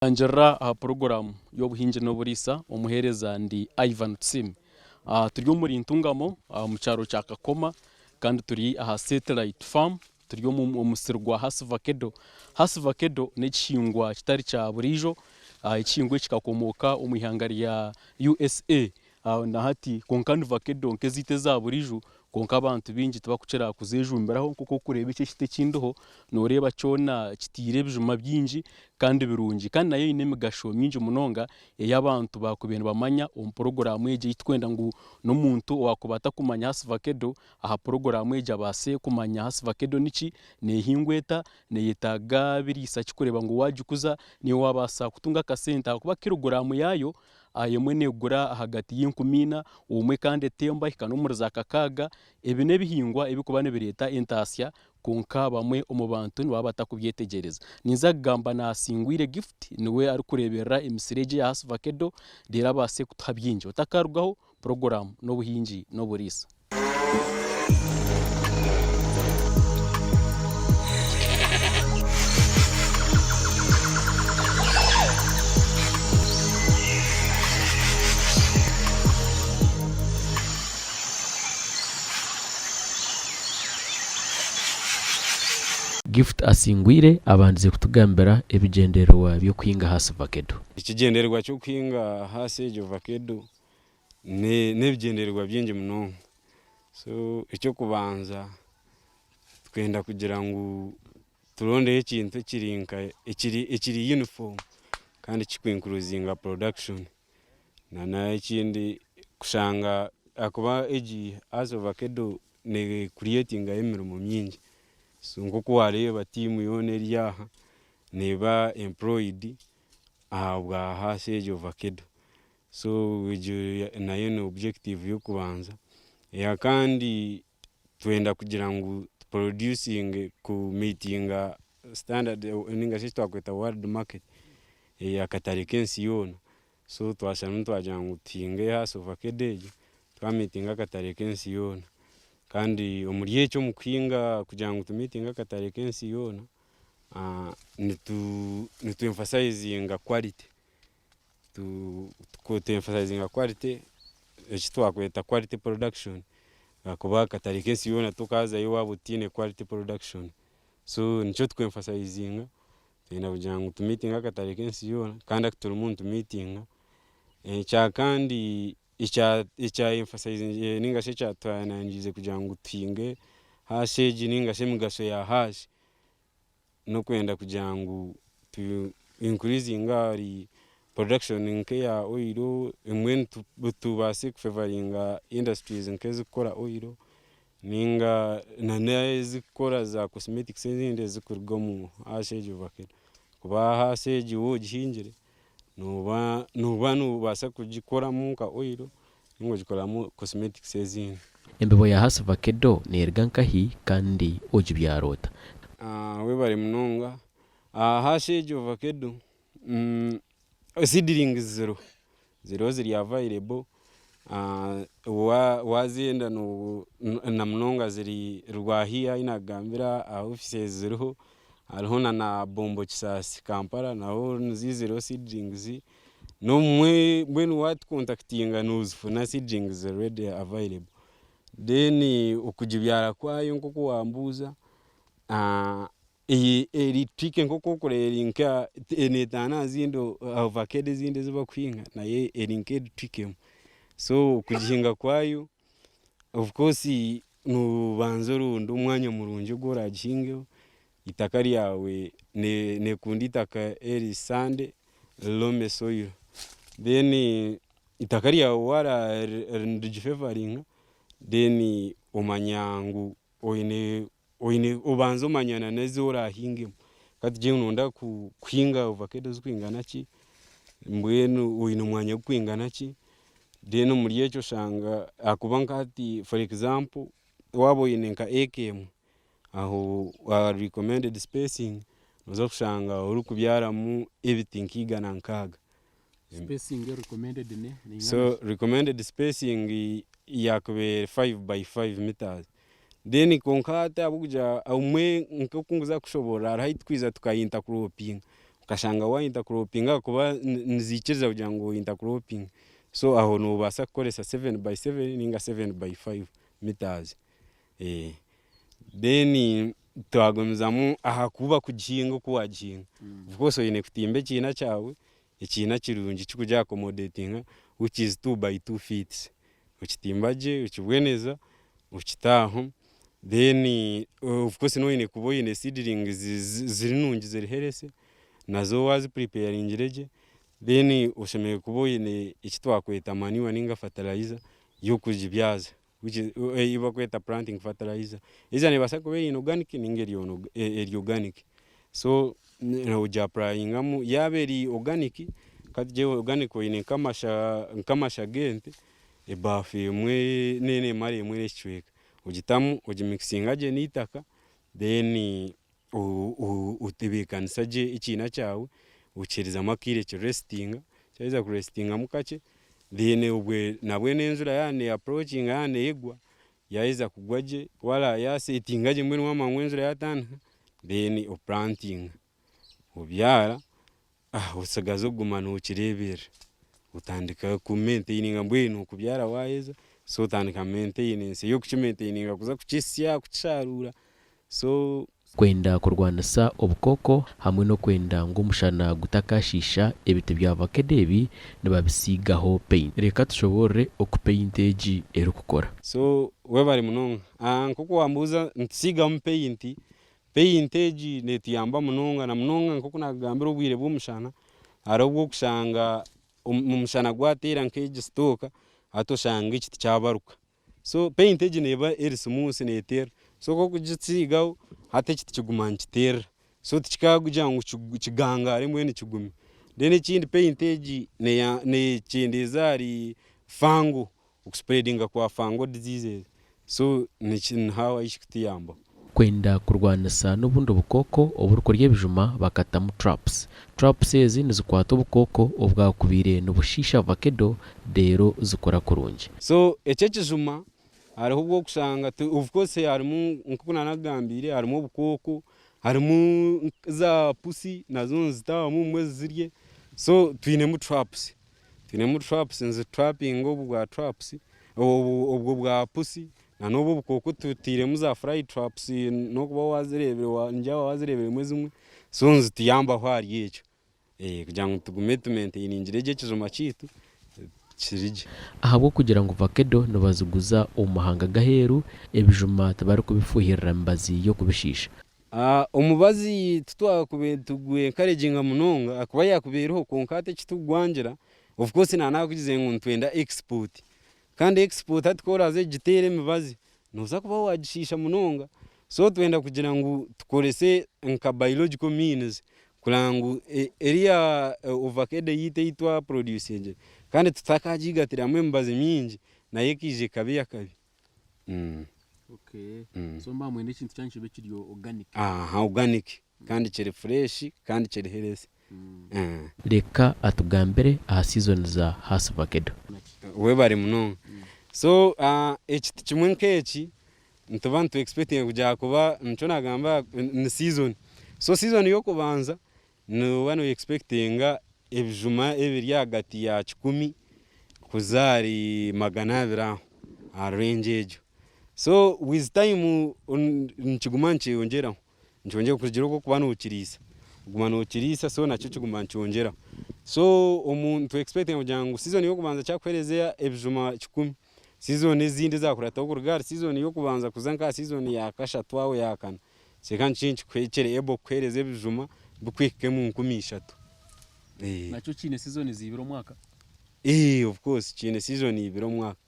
Nangirira aha puroguraamu y'obuhingi n'oburiisa, omuheereza ndi Ivan Tusiime. Turi omuri Ntungamo omu kyaro kya Kakoma kandi turi aha Satellite Farm turi omu musiri gwa Hass Vakedo. Hass Vakedo n'ekihingwa kitari kya buriijo, ekihingwa eki kikakomooka omu ihanga rya USA Na hati kwonka ni vakedo nk'ezaitu eza buriijo kwonka abantu baingi tibakukira kuzejumbiraho nk'oku orikureeba eki ekiti ekindiho nooreeba kyona kitaire ebijuma bingi kandi birungi kandi nayo eine emigasho mingi munonga ei abantu baakubaire nibamanya omu puroguraamu egi ei turikwenda ngu n'omuntu owaakuba atakumanya hasi vakedo aha puroguraamu egi abaase kumanya hasi vakedo niki, neehingwa eta, neeyetaaga biriisa ki kureeba ngu waagikuza naiwe waabaasa kutunga akasente ahakuba kiroguraamu yaayo Emwe neegura ahagati y'enkumi ina, obumwe kandi etemba ehika n'omuri za kakaaga. Ebi n'ebihingwa ebirikuba nibireeta entaasya kwonka bamwe omu bantu nibaba batakubyetegyereza. Ninza kugamba na Asingwire Gift niwe arikureeberera emisiri egi eya Hass Vakedo reero abaase kutuha bingi. Otakarugaho, puroguraamu n'obuhingi n'oburiisa. Gift Asingwire abandize kutugambira ebigyendererwa by'okuhinga Hass Vakedo. Ekigyendererwa ky'okuhinga Hass egyo Vakedo N'ebigyendererwa bingi munonga. So eky'okubanza twenda kugira ngu turondeho ekintu ekiri nka ekiri ekiri uniform kandi kikwinkuluzinga production. Na n'ekindi kushanga ahakuba egi as ovakedo ne creatingaho emirimo mingi. So nk'oku waareeba tiimu yoona eri aha neeba employed ahabwa haasi egyo ovakedo. So egyo nayo ni objective y'okubanza. Kandi twenda kugira ngu tu producinge ku meetinga standard ninga shi eki twakweta world market, akatare k'ensi yoona. So twasharamu twagira ngu tuhinge hass ovacado egyo twa meetinga akatare k'ensi yoona. Kandi omuri ekyo omu kuhinga kugira ngu tu meetinge akatare k'ensi yoona, nitu emphasizinga quality. Tu emphasizinga quality eki twakweta quality production ahakuba akatare k'ensi yoona tokaazayo waaba otaine quality production so nikyo turi emphasizinga twenda kugira ngu tu meetinge akatare k'ensi yoona kandi aku turimu nitu meetinga. Ekyakandi ekya emphasizingire ninga shi ekyatwanangiize kugira ngu tuhinge hash egi ninga shi emigasho ya hash n'okwenda kugira ngu tu increasinge ahari production nk'eya oil mbwenu tubaase kufevaringa industries nk'ezikukora oil ninga n'ezikukora za cosmetics ezindi ezikuruga omu hass egyo vakedo. Ahakuba hass egi waaba ogihingire nooba nooba noobaasa kugikoramu nka oil ninga ogikoramu cosmetics ezindi. Embibo ya Hass Vakedo neeruga nkahi kandi ogibyara ota? Webare munonga. Hass egyo vakedo seedlings ziriho, ziriho ziri available wazenda na munonga ziri Rwahiya ahi nakugambira aha offices ziriho, hariho na Bombo Kisaasi Kampala naho nizo ziriho seedlings. N'obumwe mbwenu waatukontakitinga noozifuna seedlings ziri ready available. Then okugibyara kwayo nk'oku wambuuza, eri tricky nk'oku orikureeba eri nka neetaana aha zindi ovacado ezindi ezi barikuhinga nayo eri nk'eri tricky. So okugihinga kwayo of course noobanza oronde omwanya murungi ogu oraagihingeho, eitaka ryawe neekunda eitaka eri sandy loamy soil then eitaka ryawe waarigifevaringa then omanya ngu oine oine obanza omanya na n'ezi oraahingemu. Ka tugire ngu nooyenda kuhinga ovakedo zirikwingana ki, mbwenu oine omwanya gurikwingana ki, then omuri ekyo oshanga ahakuba nka hati for example waaba oine nka eka emwe, Aho aha recommended spacing noza kushanga orikubyaramu ebiti nka 160. Spacing recommended ne neingana So ki? recommended spacing yakubaire 5 by 5 meters. Then kwonka hati ahabw'okugira obumwe nk'oku nkuza kushoboorora hariho ahu turikwija tuka intercroppinga. Okashanga wa intercropinga ahakuba niziikiriza kugira ngu intercropinge. So aho nobaasa kukoresa 7 by 7 ninga 7 by 5 meters. Then twagumizamu aha kuba kugihinga oku wagihinga. Of course oine kutimba ekiina kyawe, ekiina kirungi kikugi accommodatinga which is 2 by 2 feet. Okitimba gye, okiboneza, okita aho, then of course noine kuba oine seedlings ziri nungi ziri healthy, nazo wazi preparingire gye, then oshemereire kuba oine eki twakweta manure ninga fertilizer y'okugibyaza which is ei bakweta planting fertilizer. Either nebaasa kuba eri inorganic ninga eri organic. So ogi applyingamu, yaaba eri organic, katugire organic oine nk'amasha g'ente, ebaafu emwe neemara emwe n'ekicweka. Ogitamu ogi mixinga gye n'eitaka then otebeekanisa gye ekiina kyawe, okiheerezamu akaire ki restinga, kyaheza ku restingamu kakye, then obwe nabwe n'enjura yaaba ne approachinga yaaba neegwa, yaaheza kugwa gye, ya settinga gye mbwenu waamanya ngu enjura yaatandika, then o plantinga, obyara, otsigaza okuguma nookireeberera, otandika ku maintaininga mbwenu okubyara waaheza, so otandika maintenance y'okuki maintaininga kuza kukisya, kukisharuura, so. Kwenda kurwanisa obukooko hamwe n'okwenda ngu omushana gutakashiisha ebiti bya vakedo ebi nibabisiigaho paint. Reka tushoboorore oku paint egi erikukora. So webare munonga. Nk'oku wambuuza nitusiigamu paint, paint egi netuyamba munonga na munonga nk'oku nakugambira obwire bw'omushana, hariho obu orikushanga omushana gwateera nk'egi sitooka hati oshanga ekiti kyabaruka. So paint egi neeba eri smooth neeterera, so ku orikugisiigaho hati ekiti kiguma nikiteerera, so tikikakugira ngu kigangaare mbwenu kigume. Then ekindi paint egi nekyendeeza ahari fungal, oku spreadinga kwa fungal diseases, so niho ahu kirikutuyambaho. Kwenda kurwanisa n'obundi bukooko oburikurya ebijuma bakatamu traps. Traps ezi nizikwata obukooko obwakubaire nibushiisha vakedo reero zikura kurungi. So eki ekijuma hariho obu orikushanga of course harimu nk'oku naanakugambiire harimu obukooko, harimu za pusi nazo nizitaahamu obumwe zizirye, so twinemu traps, twinemu traps nizi trappinga obu bwa traps obwo bwa pusi na n'obu obukooko tutairemu za fly traps n'okuba waazireebire ningira waazireebiremu ezimwe, so nizituyambaho ahari ekyo kugira ngu tugume tu maintainingire gye ekijuma kyaitu kiri gye. Ahabw'okugira ngu vakedo nibaziguza omu mahanga g'aheeru, ebijuma tibarikubifuuhirira mibazi y'okubishiisha. Omubazi titwakubaire nitugu encouraginga munonga ahakuba yakubaire eriho kwonka hati ekitukugwangira of course nanakugize ngu nitwenda export kandi export hati ku oraaze kugiteera emibazi nooza kuba waagishiisha munonga so twenda kugira ngu tukorese nka biological means kureba ngu eriya ovacado yaitu ei twa producingire kandi tutakagigatiramu emibazi mingi nayo ekaija ekaba ey'akabi. So mwenda ekintu kyanyu kibe kiri organic. Aha organic kandi kiri fresh kandi kiri healthy. Reka atugambire aha season za Hass Vakedo. Webare munonga. So ekiti kimwe nk'eki nituba nitu expectinga kugira kuba nikyo nagamba ni season. So season y'okubanza nooba no expectinga ebijuma ebiri ahagati ya 100 kuza ahari 200 aho aha range egyo. So with time nikiguma nikyeyongyeraho, nikyongyera kurugiirira oku orikuba nokiriisa, oguma nokiriisa so nakyo kiguma nikyongyeraho. So nitu expectinga kugira ngu season y'okubanza kyakuheereza ebijuma 100, season ezindi ezakurataho kuruga ahari season y'okubanza kuza nka aha season ya kashatu aho yakana, kikaba nikikuha kiri able kukuheereza ebijuma bikuhika omu 3000. Nakyo kiine season ibiri omwaka? Of course kiine season ibiri omwaka.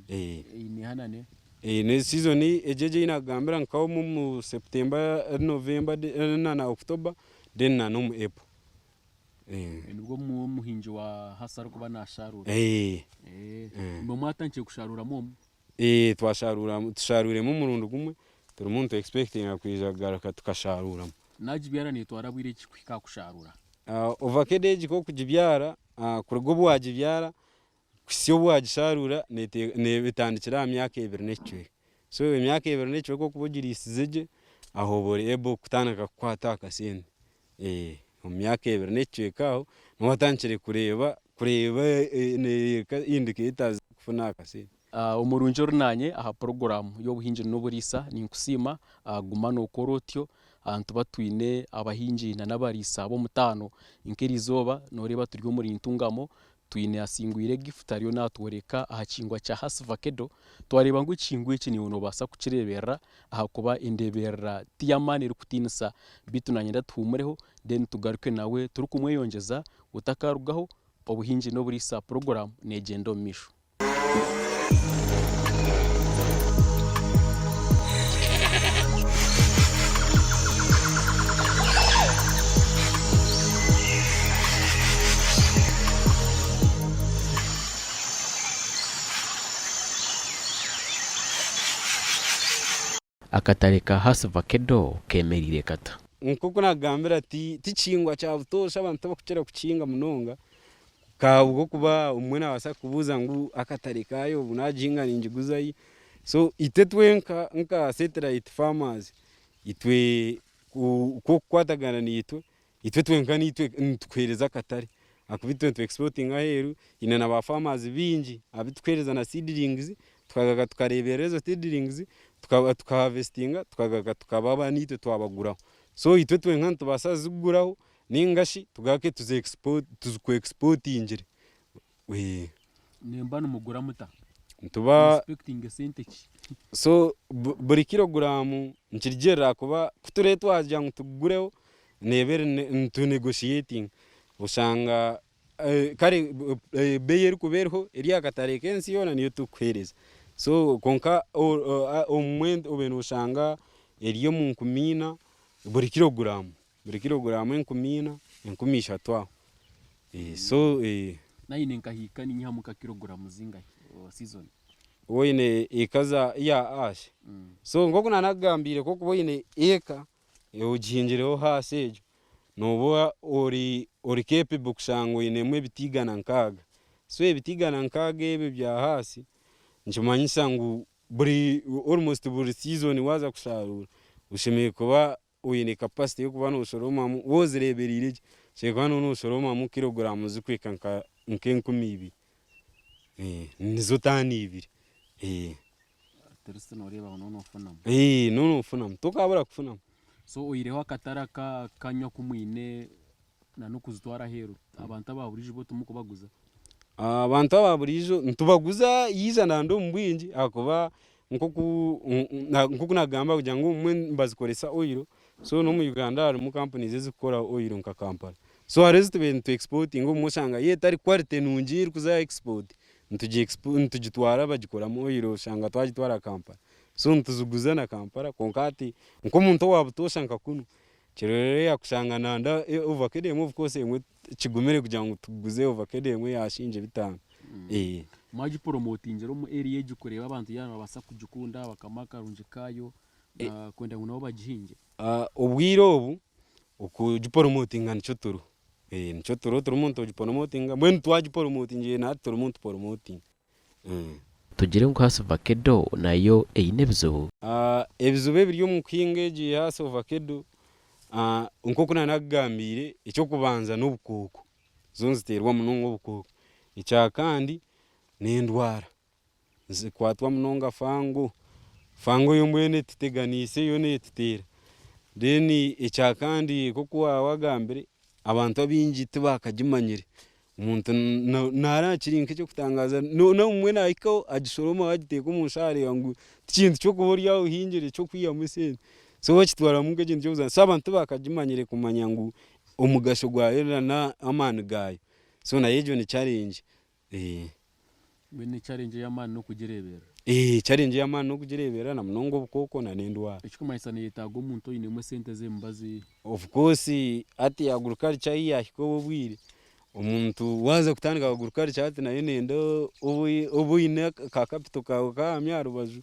Eine Eine season egi ei nakugambira nka omu September, November na October then na n'omu April. Nibwo omuhingi wa Hass arikuba nasharuura? Imwe mwatandikire kusharuuramu omu? Twasharuuramu, tusharwiremu omurundi gumwe, turimu nitu expectinga kwija kugaruka tukasharuuramu. Nagibyara netwara bwire ki kuhika aha kusharuura? Ovacado egi k'okugibyara, kuruga obu wagibyara kuhitsya obu wagisharuura etandikira aha myaka ebiri n'ekicweka. So emyaka ebiri n'ekicweka okuba ogiriisize gye, aho oba ori able kutandika kukwata aha kasente. Omu myaka ebiri n'ekicweka aho niho watandikire kureeba kureeba indicators kufuna akasente. Omurungi ori naanye aha puroguraamu y'obuhingi n'oburiisa ninkusiima guma nookora otyo. Nituba twine abahingi n'abariisa b'omutaano. Nk'erizooba nooreeba turi omuri Ntungamo Twine Asingwire Gift ariyo natworeka aha kihingwa kya Hass Vakedo. Twareeba ngu ekihingwa eki naiwe nobaasa kukireeberera ahakuba endeeberera ti y'amaani erikutiinisa beitu nanyenda tuhuumureho then tugaruke nawe turikumweyongyeza otakarugaho Obuhingi n'Oburiisa puroguraamu negyenda omu maisho. Akatare ka Hass Vakedo kemereire kata? Nk'oku naagambire ti kihingwa kya butoosha abantu tibakukira kukihinga munonga ahabw'okuba obumwe naabaasa kukubuuza ngu akatare kaayo obu naagihinga ningiguza hi? So itwe twenka nka Satellite Farmers itwe ku okukwatagana naitwe, itwe twenka naitwe nitukuheereza akatare ahakuba itwe nitu exportinga aheeru, haine na ba farmers baingi abu tukuheereza na seedlings tukagaruka tukareeberera ezo seedlings tuka harvestinga tukagaruka tukaba naitwe twabaguraho. So itwe twenka nitubaasa kuziguraho ninga shi tugaruke tuzi exportingire. Nimba nimugura muta? Nituba Expecting sente ki? So buri kiloguramu nikirugiirira ahakuba ku turebe twagira ngu tugureho neeba eri nitu negotiatinga oshanga kare ebeeyi erikuba eriho eri aha katare k'ensi yoona niyo turikukuheereza so kwonka obumwe obaire noshanga eri omu nkumi ina buri kiloguramu. Buri kiloguraamu 4,000, 3,000 aho. So. Naine nkahiika ninyihamu nka kiloguraamu zingahi season? Waaba oine eka za ya ash. So nk'oku naanakugambiire ku orikuba oine eka ogihingireho haasi egyo, nooba ori ori capable kushanga oinemu ebiti 160. So ebiti 160 ebyo ebya haasi nikimanyisa ngu buri almost buri season waaza kusharuura oshemereire kuba Oine capacity y'okuba noshoromamu waaba ozireebereire gye, oshemereire kuba noshoromamu kiloguramu zirikuhika nka nk'enkumi ibiri, nizo taani ibiri. At least noreeba ngu nofunamu. Nofunamu, tokabura kufunamu. So oihireho akatare aka akanyu aku mwine na n'okuzitwara aheeru, abantu aba buriijo bo timukubaguza? Abantu aba buriijo nitubaguza yaija nandi omu bwingi ahakuba Nk'oku naagamba kugira ngu obumwe nibazikoresa oil, so n'omu Uganda harimu companies ezirikukora oil nka Kampala. So hariho ezi tubaire nitu exportinga obumwe oshanga yo etari quality nungi erikuza aha export, nitugitwara bagikoramu oil oshanga twagitwara Kampala. So nituziguza na Kampala kwonka hati nk'omuntu owa butoosha nka kunu, kiri rare kushanga nanda ovacado emwe of course emwe kigumire kugira ngu tuguze ovacado emwe ya shilingi bitaano. Mwagiporomotingire omu area egi kureeba abantu yaaba nibabaasa kugikunda bakamanya akarungi kaayo kwenda ngu nabo bagihingye? Obwire obu okugiporomotinga nikyo turiho, nikyo turiho turimu nitugiporomotinga mbwenu twagiporomotingire na hati turimu nituporomotinga. Tugire ngu Hass Vakedo nayo eine ebizibu? Ebizibu ebiri omu kuhinga egi Hass Ovakedo nk'oku naanakugambiire eky'okubanza n'obukooko, zo niziteerwa munonga obukooko. Ekyakandi n'endwara, nizikwatwa munonga fango, fango yo mbwenu etuteganiise yo neetuteera. Then ekyakandi nk'oku waagambire abantu abaingi tibakagimanyire. Omuntu naareeba kiri nk'eky'okutangaaza n'obumwe naahikaho agishoromaho agiteeka omu nshaho areeba ngu ti kintu ky'okuba ori aho ohingire ky'okwihamu esente. So bakitwaramu nk'ekintu ky'obuzaani. So abantu tibakagimanyire kumanya ngu omugasho gwayo n'amaani gaayo. So nayo egyo ni challenge. Mbwenu challenge ey'amaani n'okugireeberera. Challenge ey'amaani n'okugireeberera na munonga obukooko na n'endwara. Ekirikumanyisa neyetaaga omuntu oinemu esente z'emibazi. Of course hati agriculture ahu yaahika obu obwire, omuntu waaza kutandika agriculture hati nayo neyenda obe oine ka capital kaawe kahamya aha rubaju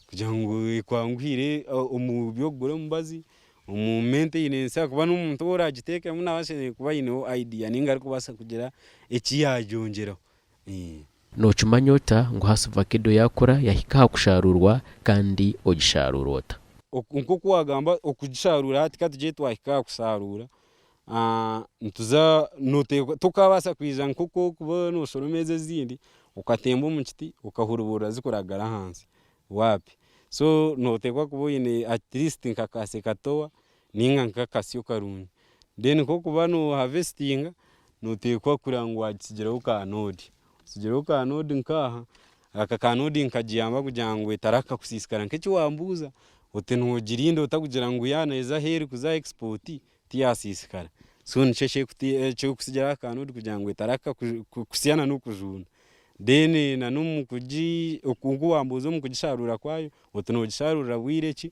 kugira ngu ekwanguhire omu by'okugura omubazi, omu maintenance ahakuba n'omuntu ou oragiteekemu nawe ashemereire kuba aineho idea ninga arikubaasa kugira eki yaagyongyeraho. Nookimanya ota ngu Hass Vakedo yaakura yahika aha kusharuurwa kandi ogisharuura ota? Nk'oku waagamba okugisharuura hati ka tugire twahika aha kusharuura, Nituza noteekwa tokabaasa kwija nk'oku orikuba noshoroma ezi ezindi okatemba omu kiti okahuruburira zikuragara ahansi waapi. So noteekwa kuba oine at least nka ka secateurs ninga nk'akasyo karungi. Then nk'okuba no harvestinga noteekwa kureba ngu waagitsigiraho ka node, otsigireho ka node nk'aha, aka ka node nikagiyamba kugira ngu etaraka kusiisikara nk'eki wambuuza oti noogirinda ota kugira ngu yaaba neeza aheeru kuza aha export tiyasiisikara. So nikyo ekirikutsigiraho aka node kugira ngu etaraka kusya na n'okujunda. Then na n'omu kugi oku wambuuza omu kugisharuura kwayo oti noogisharuurira bwire ki,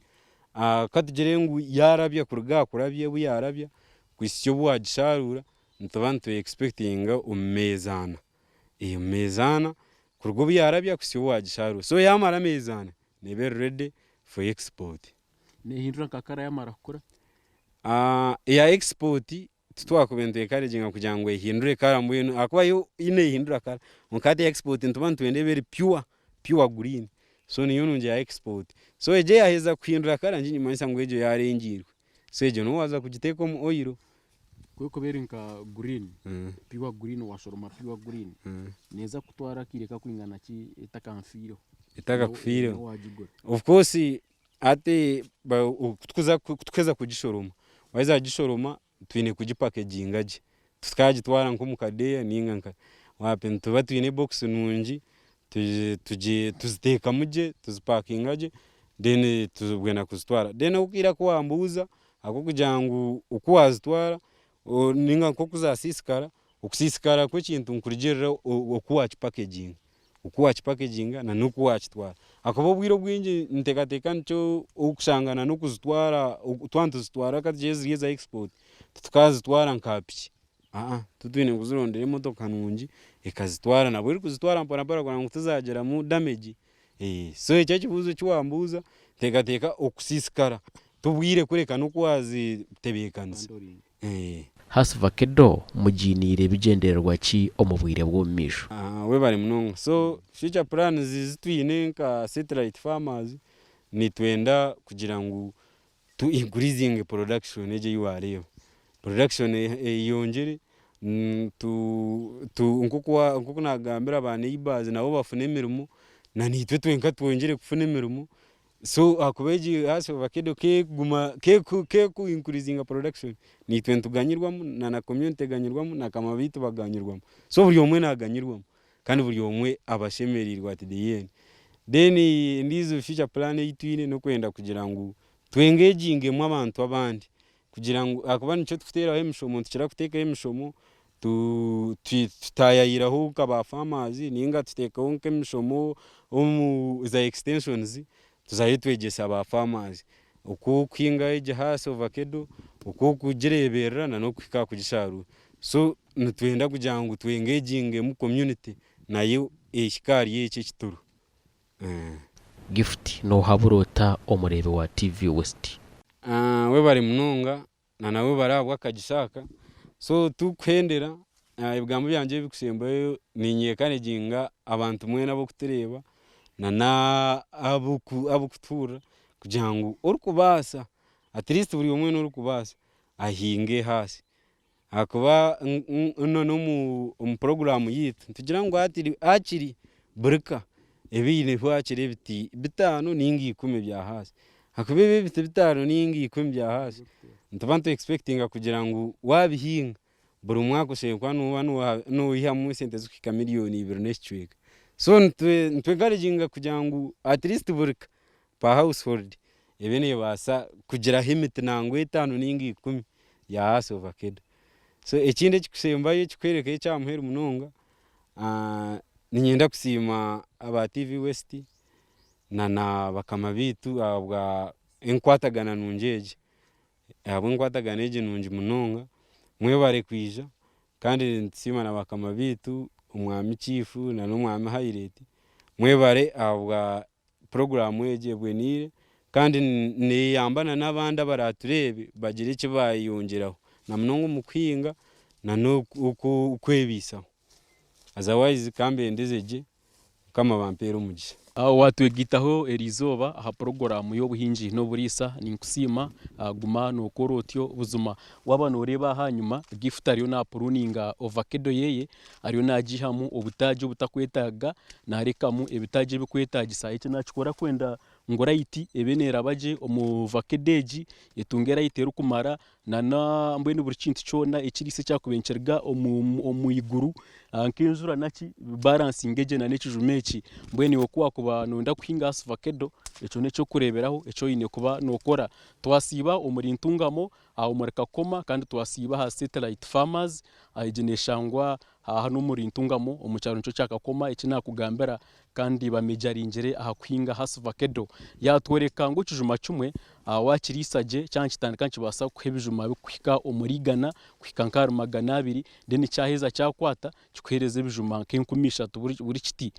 katugire ngu yaarabya kuruga aha kurabya obu yaarabya kuhitsya obu waagisharuura nituba nitu expectinga omu meezi ana, omu meezi ana kuruga obu yaarabya kuhitsya obu waagisharuura. So yaamara ameezi ana neeba eri ready for export. Nehindura nka colour yamara kukura? Eya export titwakubaire nitu encouraginga kugira ngu ehindure colour mbwenu ahakuba yo nehindura colour kwonka hati eya export nituba nitwenda ebe eri pure, pure green so niyo nungi ya export. So egyo eyaheza kuhindura colour nikyo nikimanyisa ngu egyo yarengiirwe so egyo nobu waaza kugiteeka omu oil. Ku erikuba eri nka green, pure green washoroma pure green, neeza kutwara akaire karikwingana ki etakanfiireho? Etakakufiireho? Waagigura. Of course hati kutukuheza kugishoroma, waheza kugishoroma twine kugipackaginga gye, tutakagitwara nk'omu kadeeya ninga nka wapi nituba twine ebokisi nungi tuziteekamu gye, tuzipakinga gye then tubwena kuzitwara. Then okaire aku wambuuza ahabw'okugira ngu oku wazitwara ninga nk'oku zasiisikara, okusiisikara kw'ekintu nikurugiirira oku wakipackaginga, oku wakipackaginga na n'oku wakitwara. Ahakuba obwire obwingi niteekateeka nikyo orikushanga na n'okuzitwara twaba nituzitwara katugire ziri eza export titukazitwara nka piki, titwine kuzirondera emotoka nungi ekazitwara nabwo erikuzitwara mpora mpora kugira ngu tizagiramu damage. So ekyo ekibuuzo eki wambuuza nteekateeka okusiisikara t'obwire kureka n'oku waazitebeekanisa. Hass Vakedo mugiiniire ebigyendererwa ki omu bwire bw'omu maisho? Webare munonga. So future plans ezi twine nka Satellite Farmers nitwenda kugira ngu tu increasinge production egyo ei waareeba. Production eyeyongyere nk'oku naagambira ba neighbours nabo bafune emirimo na naitwe twenka twongyere kufuna emirimo. So ahakuba egi Hass Avocado kekuguma keku increasinga production naitwe nituganyirwamu na na community eganyirwamu na bakama baitu baganyirwamu. So buri omwe naganyirwamu kandi buri omwe aba ashemereirwe at the end. Then endiijo future plan ei twine n'okwenda kugira ngu tu engagingemu abantu abandi kugira ngu ahakuba nikyo turikuteeraho emishomo nitukira kuteekaho emishomo tutayayiraho nka ba farmers ninga tuteekaho nk'emishomo omu za extensions tuzayo twegyesa ba farmers oku okuhinga egi Hass Avocado, oku okugireeberera na n'okuhika aha kugisharuura. So nitwenda kugira ngu tu engagingemu community nayo ehike ahari eki eki turiho. Gift nohabura ota omureebi wa TV West? Webare munonga na nawe webare ahabw'akagisha aka. So tikuhendera ebigambo byangye ebikusembayo ninye encouraginga abantu mwena ab'okutureeba na n'abokutuhurira kugira ngu orikubaasa at least buri omwe weena orikubaasa ahinge Hass ahakuba n'omu puroguraamu yaitu nitugira ngu hakiri buri ka ebe eineho hakiri ebiti bitaano ninga ikumi bya Hass ahakuba ebi ebiti bitaano ninga ikumi bya Hass nituba nitu expectinga kugira ngu waabihinga buri mwaka oshemereire kuba nooba noihamu esente zirikuhika miriyoni ibiri n'ekicweka. So nitu encouraginga kugira ngu at least buri ka per household ebe neebaasa kugiraho emiti nangwa etaano ninga ikumi ya Hass Avocado. So ekindi ekikusembayo ekikworeka eky'aha muheru munonga, niinyenda kusiima aba TV West na na bakama baitu ahabwa enkwatagana nungi egi. Ahabw'enkwatagana egi nungi munonga, mwebare kwija kandi nitusiima na bakama baitu omwami Chief na n'omwami Highlight, mwebare ahabwa puroguraamu egi ebweneire kandi neyamba na n'abandi abaratureebe bagire eki bayongyeraho na munonga omu kuhinga na n'okwebaisaho. Otherwise ka mbendeze gye. Mukama abampeere omugisha. Waatwegaitaho eri izooba aha puroguraamu y'obuhingi n'oburiisa, ninkusiima. Guma nookora otyo buzima. Waaba nooreeba aha nyima, Gift ariyo naapuruninga ovakedo ye, ariyo naagiihamu obutaagi obutakwetaaga, naarekamu ebitaagi ebikwetaagisa. Eki naakikora kwenda ngu rayiti ebe neeraba gye omu vakedo egi, etunge rayiti erikumara nana mbwenu buri kintu kyona ekiriisa ekyakubaire nikiruga omu iguru nk'enjura naki bibaransinge gye nana ekijuma eki. Mbwenu iwe ku waakuba nooyenda kuhinga aha vakedo ekyo n'ekyokureeberaho eki oine kuba nookora. Twasiiba omuri Ntungamo, omuri Kakoma kandi twasiiba aha Satellite Farmers, egi neeshangwa hanu omuri Ntungamo omu kyaro nikyo kya Kakoma eki naakugambira kandi bamejaringire aha kuhinga Hass Vakedo. Yaatworeka ngu ekijuma kimwe waakiriisa gye kyaba nikitandika nikibaasa kukuha ebijuma birikuhika omuri igana kuhika nk'ahari 200 then kyaheza kyakwata kikuheereza ebijuma nk'enkumi ishatu buri kiti.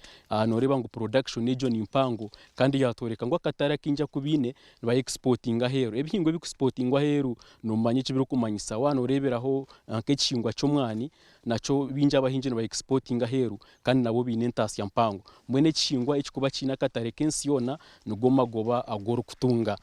Nooreeba ngu production egyo ni mpango kandi yaatworeka ngu akatare akaingi aku baine niba exportinga aheeru. Ebihingwa ebirikusipotingwa aheeru noomanya eki birikumanyisa waaba nooreeberaho nk'ekihingwa ky'omwani nakyo baingi abahingi niba exportinga aheeru kandi nabo baine entaasya mpango. Mbwenu ekihingwa ekirikuba kiine akatare k'ensi yoona nigo magoba agu orikutunga.